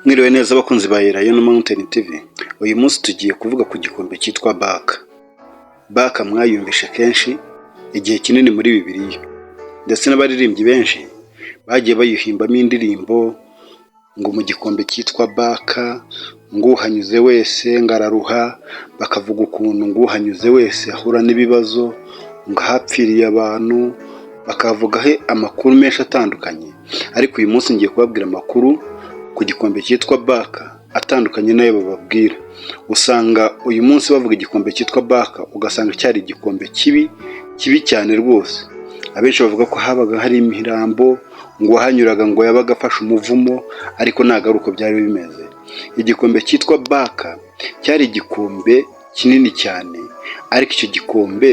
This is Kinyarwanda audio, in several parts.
Mwiriwe neza abakunzi ba Elayono Mountain TV, uyu munsi tugiye kuvuga ku gikombe cyitwa Baka. Baka mwayumvishe kenshi igihe kinini muri Bibiliya, ndetse n'abaririmbyi benshi bagiye bayihimbamo indirimbo ngo mu gikombe cyitwa Baka, ngo uhanyuze wese ngo araruha, bakavuga ukuntu ngo uhanyuze wese ahura n'ibibazo, ngo ahapfiriye abantu, bakavugaho amakuru menshi atandukanye, ariko uyu munsi ngiye kubabwira amakuru ku gikombe cyitwa Baka atandukanye n'ayo bababwira. Usanga uyu munsi bavuga igikombe cyitwa Baka, ugasanga cyari igikombe kibi, kibi cyane rwose. Abenshi bavuga ko habaga hari imirambo, ngo uwahanyuraga ngo yabaga afashe umuvumo, ariko ntabwo ari uko byari bimeze. Igikombe cyitwa Baka cyari igikombe kinini cyane, ariko icyo gikombe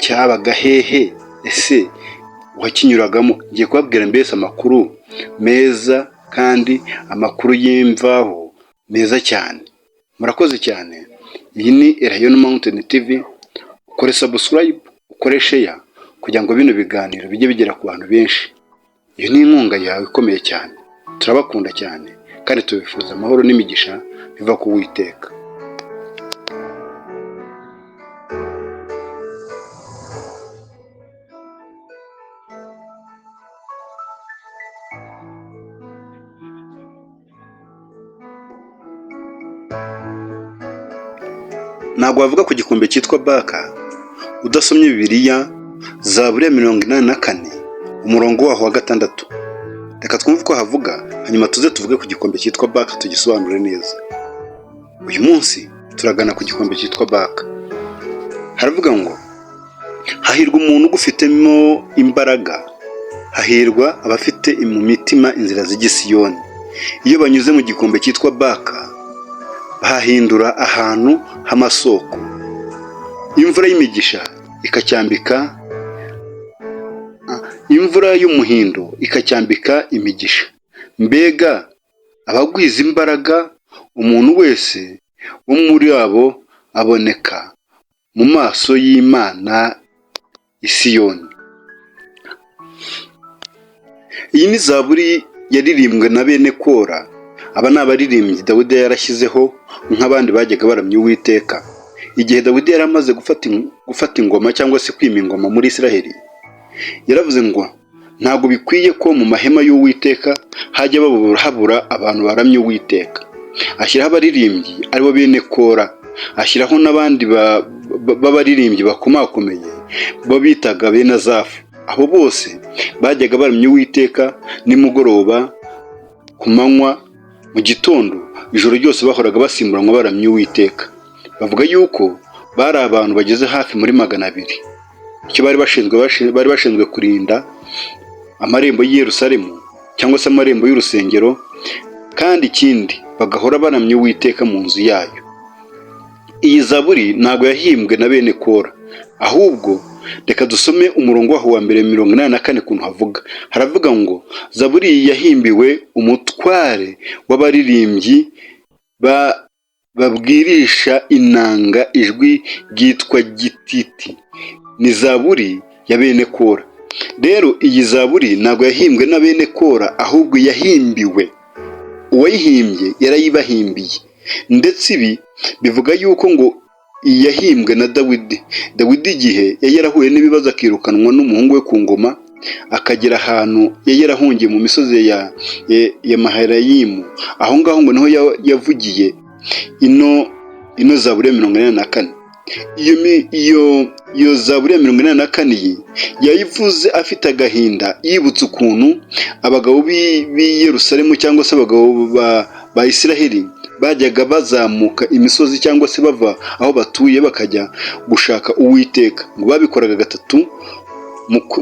cyabaga hehe? Ese uwakinyuragamo? Ngiye kubabwira mbese amakuru meza kandi amakuru y'imvaho meza cyane. Murakoze cyane. Iyi ni Elayono Mountain TV, ukore subscribe, ukore share kugira ngo bino biganiro bijye bigera ku bantu benshi. Iyo ni inkunga yawe ikomeye cyane. Turabakunda cyane kandi tubifuza amahoro n'imigisha biva ku Uwiteka. Ntabwo wavuga ku gikombe cyitwa Baka udasomye Bibiliya, Zaburi ya 84 umurongo waho wa 6. Reka twumve uko havuga, hanyuma tuze tuvuge ku gikombe cyitwa Baka tugisobanure neza. Uyu munsi turagana ku gikombe cyitwa Baka. Haravuga ngo hahirwa umuntu ugufitemo imbaraga, hahirwa abafite mu mitima inzira z'igisiyoni. Iyo banyuze mu gikombe cyitwa Baka bahahindura ahantu h'amasoko, imvura y'imigisha ikacyambika, imvura y'umuhindo ikacyambika imigisha. Mbega abagwiza imbaraga, umuntu wese wo muri abo aboneka mu maso y'Imana Isiyoni. Iyi ni zaburi yaririmbwe na bene Kora. Aba ni abaririmbyi Dawidi yarashyizeho nk'abandi bajyaga baramya Uwiteka. Igihe Dawidi yari amaze gufata ingoma cyangwa se kwima ingoma muri Isiraheli, yaravuze ngo ntabwo bikwiye ko mu mahema y'Uwiteka hajya habura abantu baramya Uwiteka. Ashyiraho abaririmbyi aribo bene Kora, ashyiraho n'abandi b'abaririmbyi bakomakomeye bo bitaga bene Azafu. Abo bose bajyaga baramya Uwiteka nimugoroba, ku manywa, mu gitondo, ijoro ryose bahoraga basimburanwa baramya Uwiteka. Bavuga yuko bari abantu bageze hafi muri 200. Icyo bari bashinzwe, bari bashinzwe kurinda amarembo y'i Yerusalemu cyangwa se amarembo y'urusengero, kandi ikindi bagahora baramya Uwiteka mu nzu yayo. Iyi zaburi ntabwo yahimbwe na bene Kora, ahubwo reka dusome umurongo waho wa mbere 84 ukuntu havuga. Haravuga ngo zaburi yahimbiwe umutware w'abaririmbyi babwirisha inanga ijwi ryitwa gititi. Ni zaburi ya bene Kora. Rero iyi zaburi ntabwo yahimbwe na bene Kora, ahubwo yahimbiwe uwayihimbye, yarayibahimbiye. Ndetse ibi bivuga yuko ngo iyi yahimbwe na Dawidi. Dawidi igihe yari yarahuye n'ibibazo akirukanwa n'umuhungu we ku ngoma, akagera ahantu yari yarahungiye mu misozi ya Maharayimu, aho ngaho ngo niho yavugiye ino zaburi ya 84. Iyo zaburi ya 84 iyi yayivuze afite agahinda, yibutse ukuntu abagabo b'i Yerusalemu cyangwa se abagabo ba Isiraheli bajyaga bazamuka imisozi cyangwa se bava aho batuye bakajya gushaka Uwiteka, ngo babikoraga gatatu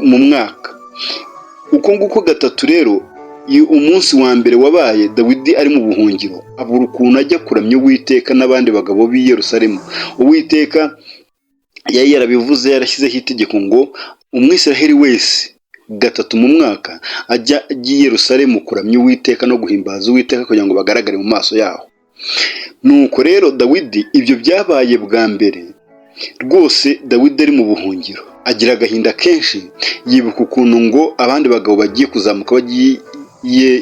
mu mwaka. Uko nguko gatatu rero, umunsi wa mbere wabaye Dawidi ari mu buhungiro, abura ukuntu ajya kuramya Uwiteka n'abandi bagabo b'i Yerusalemu. Uwiteka yari yarabivuze, yarashyizeho itegeko ngo umwisiraheli wese gatatu mu mwaka ajya i Yerusalemu kuramya Uwiteka no guhimbaza Uwiteka kugira ngo bagaragare mu maso yaho. Nuko rero Dawidi ibyo byabaye bwa mbere rwose Dawidi ari mu buhungiro, agira agahinda kenshi, yibuka ukuntu ngo abandi bagabo bagiye kuzamuka bagiye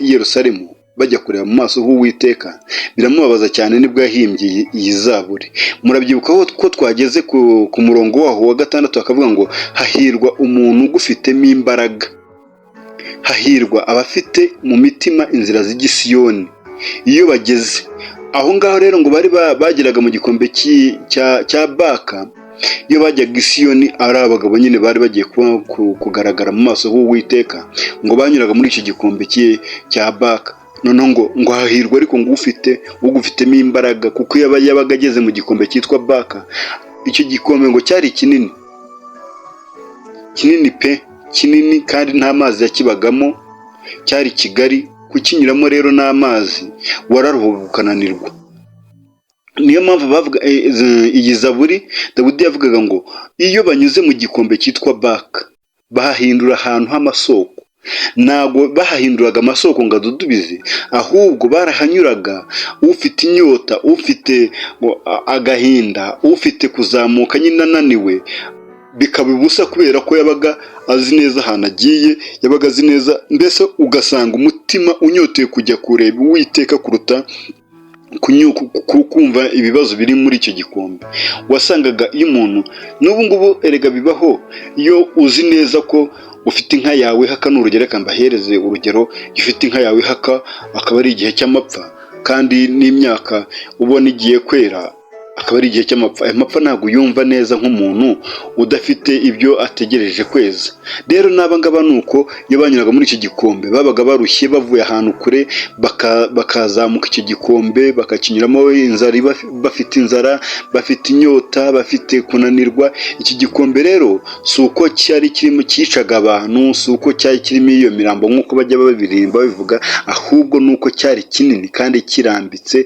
i Yerusalemu. bajya kureba mu maso h'Uwiteka, biramubabaza cyane, nibwo yahimbye iyi zaburi. Murabyibuka ko twageze ku murongo waho wa 6, akavuga ngo: "Hahirwa umuntu ugufitemo imbaraga, hahirwa abafite mu mitima inzira zijya i Siyoni." Iyo bageze aho ngaho rero, ngo bari bageraga mu gikombe cya Baka, iyo bajyaga i Siyoni ari abagabo nyine bari bagiye kugaragara mu maso h'Uwiteka, ngo banyuraga muri icyo gikombe cya Baka. Noneho ngo hahirwa ariko ngo ufite ugufitemo imbaraga, kuko iyo yabaga ageze mu gikombe cyitwa Baka, icyo gikombe ngo cyari kinini kinini pe, kinini, kandi nta mazi yakibagamo, cyari kigari. Kukinyuramo rero n'amazi wararuhuka ukananirwa. Niyo mpamvu bavuga iyi zaburi, Dawidi yavugaga ngo iyo banyuze mu gikombe cyitwa Baka, bahahindura ahantu h'amasoko. Ntabwo bahahinduraga amasoko ngo adudubize, ahubwo barahanyuraga, ufite inyota, ufite agahinda, ufite kuzamuka nyine ananiwe, bikaba ubusa, kubera ko yabaga azi neza ahantu agiye, yabaga azi neza. Mbese ugasanga umutima unyoteye kujya kureba Uwiteka kuruta kumva ibibazo biri muri icyo gikombe. Wasangaga iyo umuntu, n'ubu ngubu erega bibaho, iyo uzi neza ko ufite inka yawe ihaka, ni urugero, reka mbahereze urugero, iyo ufite inka yawe ihaka, akaba ari igihe cy'amapfa, kandi n'imyaka ubona igiye kwera, akaba ari igihe cy'amapfa, ayo mapfa ntabwo uyumva neza nk'umuntu udafite ibyo ategereje kweza. Rero n'aba ngaba ni uko, iyo banyuraga muri icyo gikombe babaga barushye, bavuye ahantu kure, bakazamuka icyo gikombe, bakakinyuramo inzara, bafite inzara, bafite inyota, bafite kunanirwa. Iki gikombe rero si uko cyari kirimo cyicaga abantu, si uko cyari kirimo iyo mirambo nk'uko bajya babiririmba babivuga, ahubwo ni uko cyari kinini kandi kirambitse.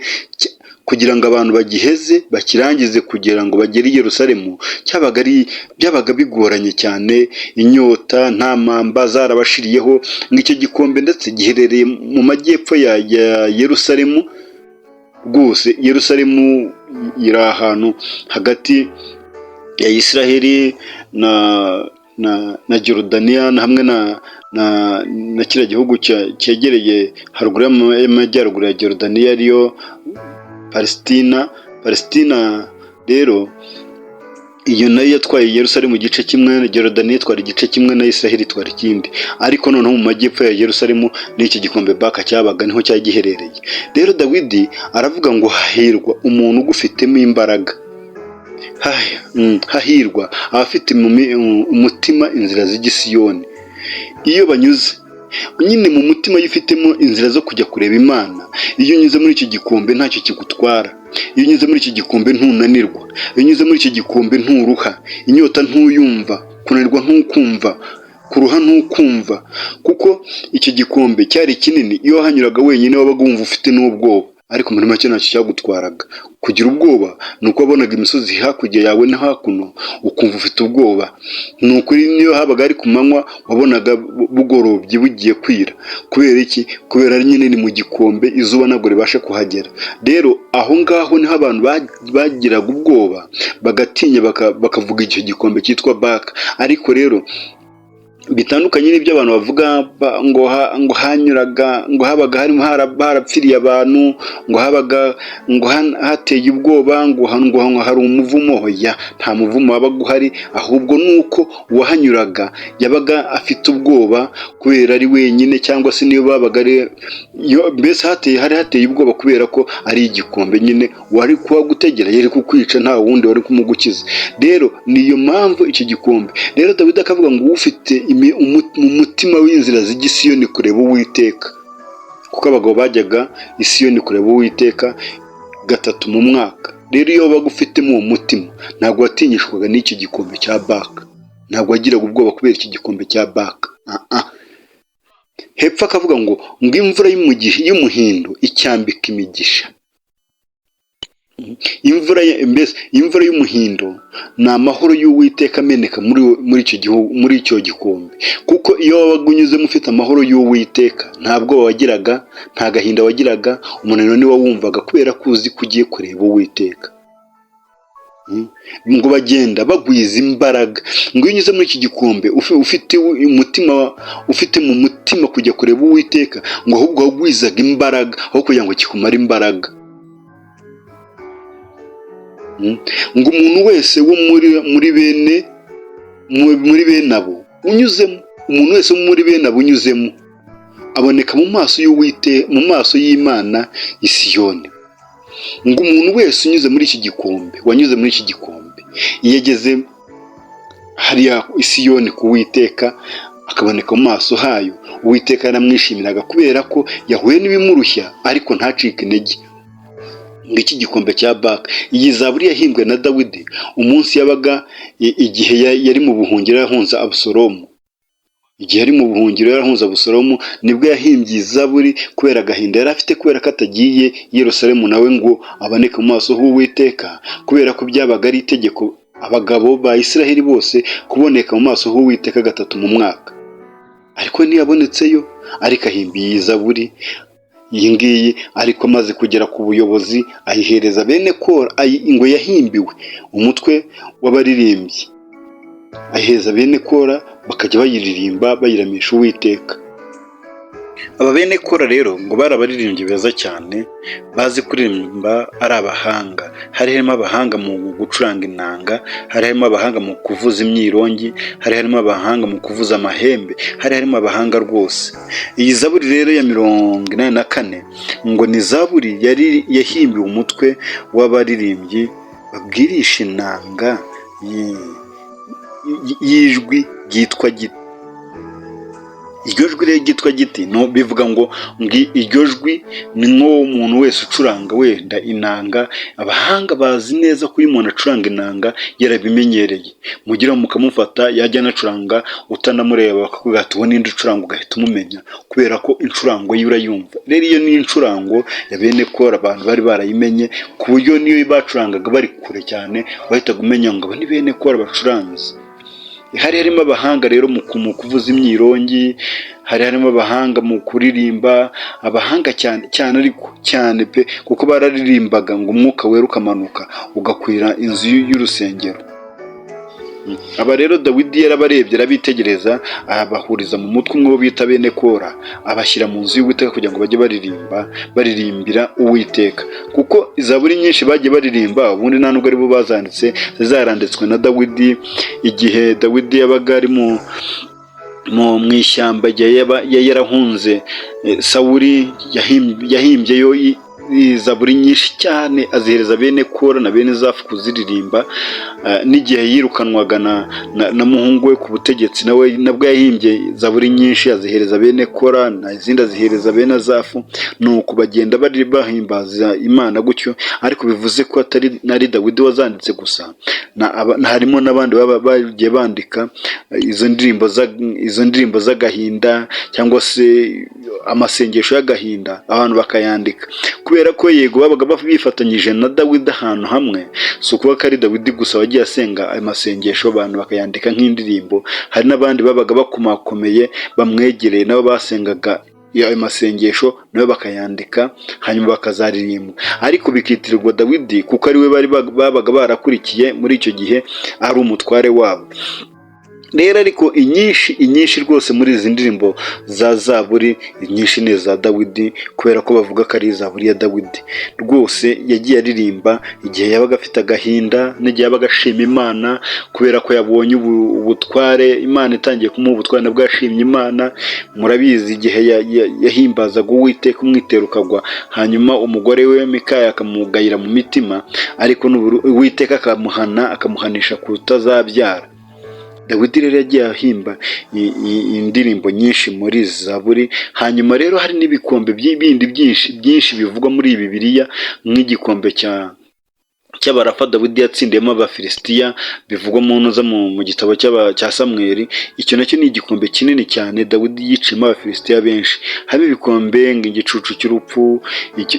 Kugira ngo abantu bagiheze, bakirangize, kugira ngo bagere i Yerusalemu, cyabaga ari byabaga bigoranye cyane, inyota, nta mamba, zarabashiriyeho. Ngo icyo gikombe ndetse giherereye mu majyepfo ya Yerusalemu rwose. Yerusalemu iri ahantu hagati ya Isiraheli na Jorudaniya hamwe na kiriya gihugu cyegereye haruguru y'amajyaruguru ya Jorudaniya, ariyo Palesitina. Palesitina rero iyo nayo yatwaye Yerusalemu igice kimwe, Jorudaniya itwara igice kimwe, na Isiraheli itwara ikindi. Ariko noneho mu majyepfo ya Yerusalemu n'iki gikombe Baka cyabaga, niho cyari giherereye. Rero Dawidi aravuga ngo: "Hahirwa umuntu ugufitemo imbaraga, hahirwa abafite umutima inzira zijya i Siyoni." Iyo banyuze nyine mu mutima, iyo ufitemo inzira zo kujya kureba Imana, iyo unyuze muri icyo gikombe ntacyo kigutwara. Iyo unyuze muri icyo gikombe ntunanirwa, iyo unyuze muri icyo gikombe nturuha, inyota ntuyumva, kunanirwa ntukumva, kuruha ntukumva, kuko icyo gikombe cyari kinini. Iyo wahanyuraga wenyine wabaga wumva ufite n'ubwoba, ariko muri make ntacyo cyagutwaraga. Kugira ubwoba ni uko wabonaga imisozi hakurya yawe no hakuno, ukumva ufite ubwoba. Ni ukuri, niyo habaga ari ku manywa, wabonaga bugorobye, bugiye kwira. Kubera iki? Kubera nyine ni mu gikombe, izuba ntabwo ribasha kuhagera. Rero aho ngaho niho abantu bagiraga ubwoba, bagatinya, bakavuga icyo gikombe cyitwa Baka. Ariko rero bitandukanye n'ibyo abantu bavuga ngo hanyuraga, ngo habaga harimo harapfiriye abantu, ngo habaga ngo hateye ubwoba, ngo hari umuvumo. Oya, nta muvumo wabaga uhari, ahubwo ni uko uwahanyuraga yabaga afite ubwoba kubera ari wenyine, cyangwa se niyo babaga ari mbese hateye, hari hateye ubwoba kubera ko ari igikombe nyine, wari kuhagutegera yari kukwica, nta wundi wari kumugukiza. Rero niyo mpamvu icyo gikombe. Rero Dawidi akavuga ngo ufite mu mutima w'inzira zijya i Siyoni kureba Uwiteka, kuko abagabo bajyaga i Siyoni kureba Uwiteka gatatu mu mwaka. Rero iyo wabaga ufitemo uwo mutima, ntabwo watinyishwaga n'icyo gikombe cya Baka, ntabwo wagiraga ubwoba kubera iki gikombe cya Baka. Hepfo akavuga ngo imvura y'umuhindo icyambika imigisha. Imvura, mbese imvura y'umuhindo ni amahoro y'Uwiteka ameneka muri icyo gihugu, muri icyo gikombe, kuko iyo wabaga unyuzemo ufite amahoro y'Uwiteka, nta bwoba wagiraga, nta gahinda wagiraga, umunaniro niwo wumvaga, kubera ko uzi ko ugiye kureba Uwiteka. Ngo bagenda bagwiza imbaraga. Ngo iyo unyuze muri iki gikombe ufite umutima, ufite mu mutima kujya kureba Uwiteka, ngo ahubwo wagwizaga imbaraga aho kugira ngo kikumare imbaraga. Ngo umuntu wese wo muri bene abo unyuzemo, umuntu wese wo muri bene abo unyuzemo aboneka mu maso y'Uwite, mu maso y'Imana i Siyoni. Ngo umuntu wese unyuze muri iki gikombe, wanyuze muri iki gikombe, iyo ageze hariya i Siyoni ku Uwiteka akaboneka mu maso hayo, Uwiteka yaramwishimiraga kubera ko yahuye n'ibimurushya ariko ntacike intege. Ngo iki gikombe cya Baka, iyi zaburi yahimbwe na Dawidi umunsi yabaga igihe yari mu buhungiro yahunze Abusalomu. Igihe yari mu buhungiro yarahunze Abusalomu, nibwo yahimbye iyi zaburi kubera agahinda yari afite, kubera ko atagiye i Yerusalemu nawe ngo aboneke mu maso h'Uwiteka, kubera ko byabaga ari itegeko abagabo ba Isiraheli bose kuboneka mu maso h'Uwiteka gatatu mu mwaka. Ariko ntiyabonetseyo, ariko ahimba iyi zaburi iyi ngiyi. Ariko amaze kugera ku buyobozi ayihereza bene Kora. Ngo yahimbiwe umutwe w'abaririmbyi, ayihereza bene Kora bakajya bayiririmba bayiramisha Uwiteka. Aba bene Kora rero ngo bari abaririmbyi beza cyane, bazi kuririmba, ari abahanga. Hari harimo abahanga mu gucuranga inanga, hari harimo abahanga mu kuvuza imyirongi, hari harimo abahanga mu kuvuza amahembe, hari harimo abahanga rwose. Iyi zaburi rero ya 84 ngo ni zaburi yari yahimbiwe umutwe w'abaririmbyi babwirisha inanga y'ijwi ryitwa Giti. Iryo jwi rero ryitwa Giti, no bivuga ngo iryo jwi ni nk'uwo wese ucuranga wenda inanga. Abahanga bazi neza ko iyo umuntu acuranga inanga yarabimenyereye, mugira mukamufata yajya anacuranga utanamureba, bakakubwira ati: "Uwo ninde ucuranga?" Ugahita umumenya kubera ko incurango ye urayumva. Rero iyo ni incurango ya bene Kora, abantu bari barayimenye ku buryo niyo bacurangaga bari kure cyane wahitaga umenya ngo aba ni bene Kora bacuranze. Hari harimo abahanga rero mu kuvuza imyirongi, hari harimo abahanga mu kuririmba, abahanga cyane cyane, ariko cyane pe, kuko bararirimbaga ngo umwuka wera ukamanuka ugakwira inzu y'urusengero. Aba rero Dawidi yarabarebye, arabitegereza, abahuriza mu mutwe umwe wo bita bene Kora, abashyira mu nzu y'Uwiteka kugira ngo bajye baririmba, baririmbira Uwiteka, kuko izaburi nyinshi bagiye baririmba ubundi nta nubwo aribo bazanditse, zaranditswe na Dawidi igihe Dawidi yabaga ari mu ishyamba, igihe yari yarahunze Sawuli. Yahimbyeyo zaburi nyinshi cyane, azihereza bene Kora na bene Zafu kuziririmba. N'igihe yirukanwaga na muhungu we ku butegetsi, nawe nabwo yahimbye zaburi nyinshi, azihereza bene Kora na izindi azihereza bene Azafu. Nuko bagenda bari bahimbaza Imana gutyo. Ariko bivuze ko atari nari Dawidi wazanditse gusa, harimo n'abandi baba bagiye bandika izo ndirimbo z'agahinda cyangwa se amasengesho y'agahinda, abantu bakayandika kubera ko yego babaga bifatanyije na Dawidi ahantu hamwe. Si ukuvuga ko ari Dawidi gusa wagiye asenga ayo masengesho abantu bakayandika nk'indirimbo, hari n'abandi babaga bakomakomeye bamwegereye nabo basengaga ayo masengesho, nabo bakayandika, hanyuma bakazaririmba, ariko bikitirirwa Dawidi kuko ari we bari babaga barakurikiye muri icyo gihe, ari umutware wabo. Rero ariko inyinshi rwose muri izi ndirimbo za zaburi, inyinshi ni iza Dawidi, kubera ko bavuga ko ari zaburi ya Dawidi. Rwose yagiye aririmba igihe yabaga afite agahinda n'igihe yabaga ashima Imana kubera ko yabonye ubutware, Imana itangiye kumuha ubutware, nabwo yashimye Imana. Murabizi igihe yahimbazaga Uwiteka umwitero ukagwa, hanyuma umugore we Mikaya akamugayira mu mitima, ariko Uwiteka akamuhana, akamuhanisha kutazabyara. Dawidi rero yagiye ahimba indirimbo nyinshi muri zaburi. Hanyuma rero hari n'ibikombe bindi byinshi byinshi bivugwa muri Bibiliya, nk'igikombe cy'Abarafa Dawidi yatsindiyemo Abafilisitiya, bivugwa mu ntuza mu gitabo cya Samweli. Icyo nacyo ni igikombe kinini cyane Dawidi yiciyemo Abafilisitiya benshi. Haba ibikombe igicucu cy'urupfu,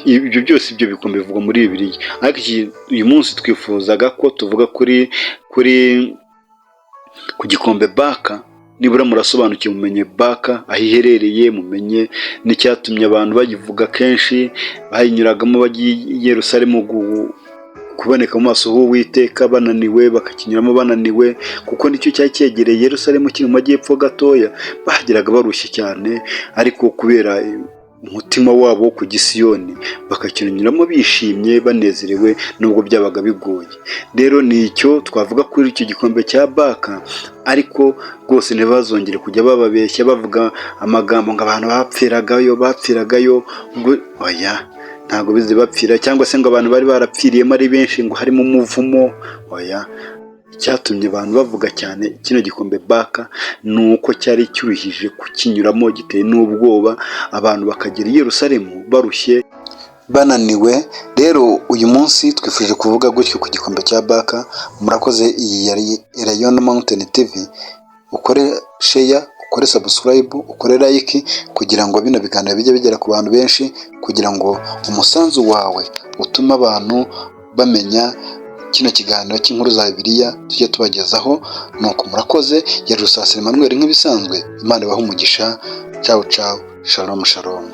ibyo byose, ibyo bikombe bivugwa muri Bibiliya. Ariko uyu munsi twifuzaga ko tuvuga kuri ku gikombe Baka. Nibura murasobanukiwe, mumenye Baka aho iherereye, mumenye n'icyatumye abantu bayivuga kenshi, bayinyuragamo bagiye i Yerusalemu. kuboneka mu maso h'Uwiteka bananiwe, bakakinyuramo bananiwe, kuko nicyo cyari cyegereye Yerusalemu kiri mu majyepfo gatoya. Bahageraga barushye cyane, ariko kubera umutima wabo wo ku Gisiyoni bakakinyuramo bishimye, banezerewe, nubwo byabaga bigoye. Rero ni icyo twavuga kuri icyo gikombe cya Baka. Ariko rwose ntibazongere kujya bababeshya bavuga amagambo ngo abantu bapfiragayo, bapfiragayo ngo oya, ntabwo bize bapfira, cyangwa se ngo abantu bari barapfiriyemo ari benshi, ngo harimo umuvumo. Oya, icyatumye abantu bavuga cyane kino gikombe Baka ni uko cyari cyuruhije kukinyuramo, giteye n'ubwoba, abantu bakagera i Yerusalemu barushye, bananiwe. Rero uyu munsi twifuje kuvuga gutyo ku gikombe cya Baka. Murakoze. Iyi yari Elayono Mountain TV. Ukore share, ukore subscribe, ukore like, kugira ngo bino biganiro bijye bigera ku bantu benshi, kugira ngo umusanzu wawe utume abantu bamenya kino kiganiro cy'inkuru za Bibiliya tujye tubagezaho. Nuko murakoze. Yari Rusasira Emmanuel nk'ibisanzwe. Imana ibahe umugisha. Ciao ciao, shalom shalom.